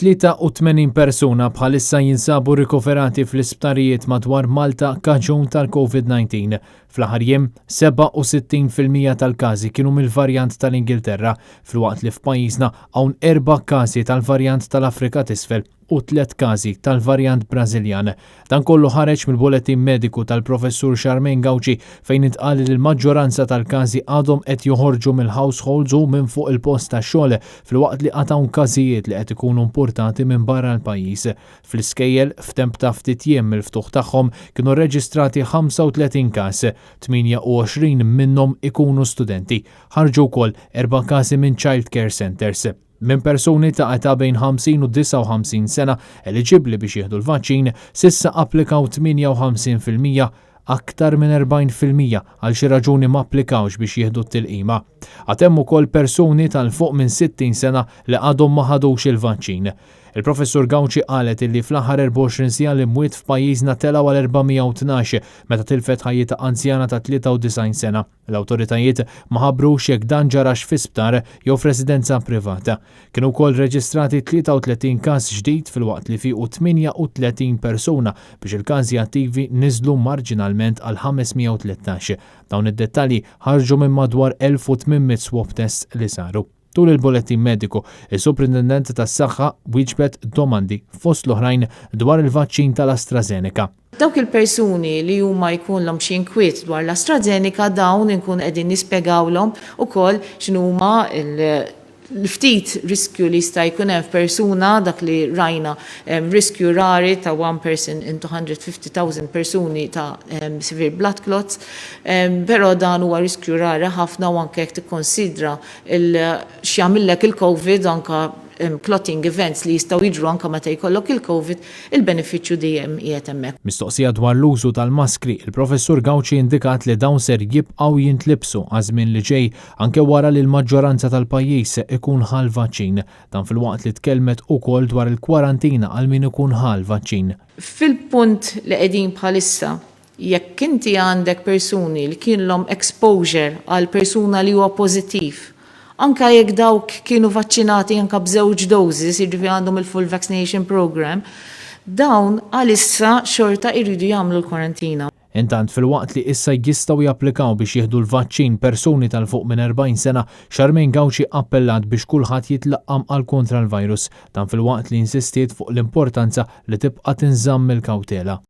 83 persuna bħalissa jinsabu rikoverati fl-isptarijiet madwar Malta kaġun tal-COVID-19. Fl-aħħar jiem, 67% tal-każi kienu mill-varjant tal-Ingilterra, filwaqt li f'pajjiżna hawn erba' każi tal-varjant tal-Afrika t'Isfel u tliet każi tal-varjant Brażiljan. Dan kollu ħareġ mill-bulletin mediku tal-Professur Charmaine Gauci fejn intqal li l-maġġoranza tal-każi għadhom qed joħorġu mill-households u minn fuq il-post tax-xogħol filwaqt li għad hawn każijiet li qed ikunu importati minn barra l-pajjiż. Fl-iskejjel, f'temp ta' ftit jiem mill-ftuħ tagħhom kienu rreġistrati 35 każ, 28 minnhom ikunu studenti. Ħarġu wkoll erba' każi minn child care centres. Minn persuni ta' età bejn 50 u 59 sena eliġibbli biex jieħdu l-vaċċin, s'issa applikaw 58%, aktar minn 40% għal xi raġuni ma applikawx biex jieħdu t-tilqima. Għad hemm ukoll persuni ta' 'l fuq minn 60 sena li għadhom ma ħadux il-vaċċin. Il-Professur Gauci qalet illi fl-aħħar 24 siegħa l-imwiet f'pajjiżna telgħu għal 412 meta tilfet ħajjitha anzjana ta' 93 sena. L-awtoritajiet ma ħabbrux jekk dan ġarax fi sptar jew f'residenza privata. Kienu wkoll reġistrati 33 każ ġdid filwaqt li fiequ 38 persuna biex il-każi attivi niżlu marġinalment għal 513. Dawn id-dettalji ħarġu minn madwar 1,800 swab tests li saru. Tul il-bullettin mediku, is-Suprintendent tas-Saħħa wieġbet domandi fost l-oħrajn dwar il-vaċċin tal-AstraZeneca. Dawk il-persuni li huma jkunlhom xi inkwiet dwar l-AstraZeneca dawn inkun qegħdin nispjegawlhom ukoll x'inhuma l-ftit riskju li jista' jkun hemm f'persuna, dak li rajna riskju rari ta' one person in 250,000 persuni ta' severe blood clots, però dan huwa riskju rari ħafna u anke jekk tikkonsidra x'jagħmillek il-Covid anke clotting events li jistgħu jiġru anke meta jkollok il-Covid, il-benefiċċju dejjem qiegħed hemmhekk. Mistoqsija dwar l-użu tal-maskri, il-Professur Gauci indikat li dawn ser jibqgħu jintlibsu għaż-żmien li ġej anke wara li l-maġġoranza tal-pajjiż ikun ħa l-vaċċin. Dan filwaqt li tkellmet ukoll dwar il-kwarantina għal min ikun ħa l-vaċċin. Fil-punt li qegħdin bħalissa, Jekk inti għandek persuni li kienlhom exposure għal persuna li huwa pożittiv, anke jekk dawk kienu vaċċinati anke b'żewġ doses, jiġifieri għandhom il-full vaccination programme, dawn għalissa xorta jridu jagħmlu l-kwarantina. Intant, filwaqt li issa jistgħu japplikaw biex jieħdu l-vaċċin persuni ta' 'l fuq minn 40 sena, Charmaine Gauci appellat biex kulħadd jitlaqqam għal kontra l-virus. Dan filwaqt li insistiet fuq l-importanza li tibqa' tinżamm il-kawtela.